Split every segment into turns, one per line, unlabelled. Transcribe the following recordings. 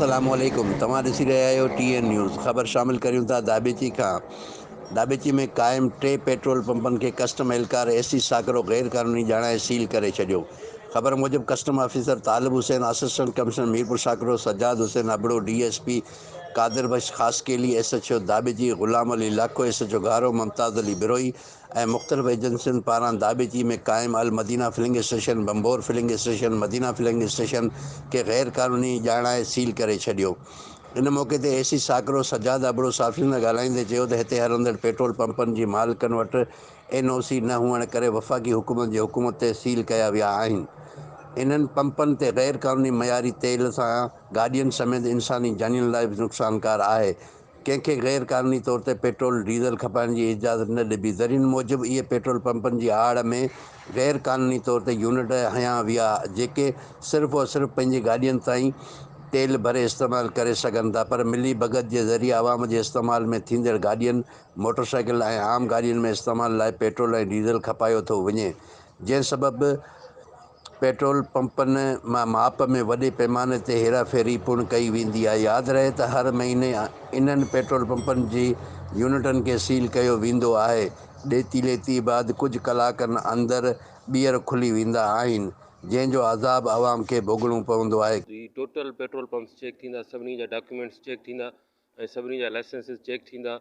السلام عليڪم توهان ڏسي رهيا آهيو ٽي اين نيوز خبر شامل ڪريون ٿا داٻيچي کان داٻيچي ۾ قائم ٽي پيٽرول پمپن کي ڪسٽم اهلڪار اي سي ساڪرو غير قانوني ڄاڻائي سيل ڪري ڇڏيو خبر موجب custom officer Talib Hussain assistant commissioner Mirpur Sakro Sajjad Hussain Abro D S P Qadir Bakhsh Khaskheli S H O Dhabeji Ghulam Ali Lakho S H O Gharo Mumtaz Ali Brohi ۽ مختلف ايجنسين پاران داٻيچي ۾ قائم Al Madina filling station, Bhambhore filling station, Madina filling station کي غير قانوني ڄاڻائي cell ڪري ڇڏيو. ان موقعي تي اي سي ساڪرو سجاد ابڙو صحافين سان ڳالهائيندي چيو ته هتي هلندڙ پيٽرول پمپن جي مالڪن وٽ اين او سي نه هئڻ ڪري وفاقي حڪومت جي حڪم تي سيل ڪيا ويا آهن. انهن پمپن تي غير قانوني معياري تيل سان گاڏين سميت انساني جانين لاء به نقصانڪار آهي. ڪنهن کي غير قانوني طور تي پيٽرول، ڊيزل کپائڻ جي اجازت نه ڏبي. ذريعن موجب اهي پيٽرول پمپن جي آڙ ۾ غير قانوني طور تي يونٽ هنيا ويا جيڪي صرف و صرف پنهنجي گاڏين تائين تيل ڀري استعمال ڪري سگهن ٿا پر ملي ڀڳت جي ذريعي عوام جي استعمال ۾ ٿيندڙ گاڏين، موٽر سائيڪل ۽ عام گاڏين ۾ استعمال لاء پيٽرول ۽ ڊيزل کپايو ٿو وڃي جنهن سبب پيٽرول پمپن مان ماپ ۾ وڏي پيماني تي هيراڦيري پڻ ڪئي ويندي آهي. ياد رهي ته هر مهيني انهن پيٽرول پمپن جي يونٽن کي سيل ڪيو ويندو آهي. ڏيتي ليتي بعد ڪجهه ڪلاڪن اندر ٻيهر کلي ويندا آهن، جنهن جو عذاب عوام کي ڀوڳڻو پوندو آهي.
هي ٽوٽل پيٽرول پمپس چيڪ ٿيندا، سڀني جا ڊاڪيومينٽس چيڪ ٿيندا ۽ سڀني جا لائسنسز چيڪ ٿيندا،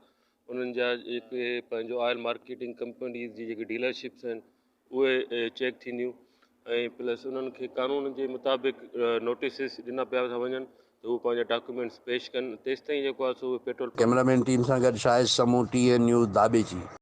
انهن جا جيڪي پنهنجو آئل مارڪيٽنگ ڪمپنيز جي جيڪي ڊيلرشپس آهن اهي چيڪ ٿينديون ۽ پلس انهن کي قانون جي مطابق نوٽيسز ڏنا پيا ٿا وڃن ته هو پنهنجا ڊاڪيومينٽس پيش ڪن تيستائين جيڪو آهي سو اهي پيٽرول
ڪئميرا مين ٽيم سان گڏ Shahid Samoon, T N news, Dhabeji.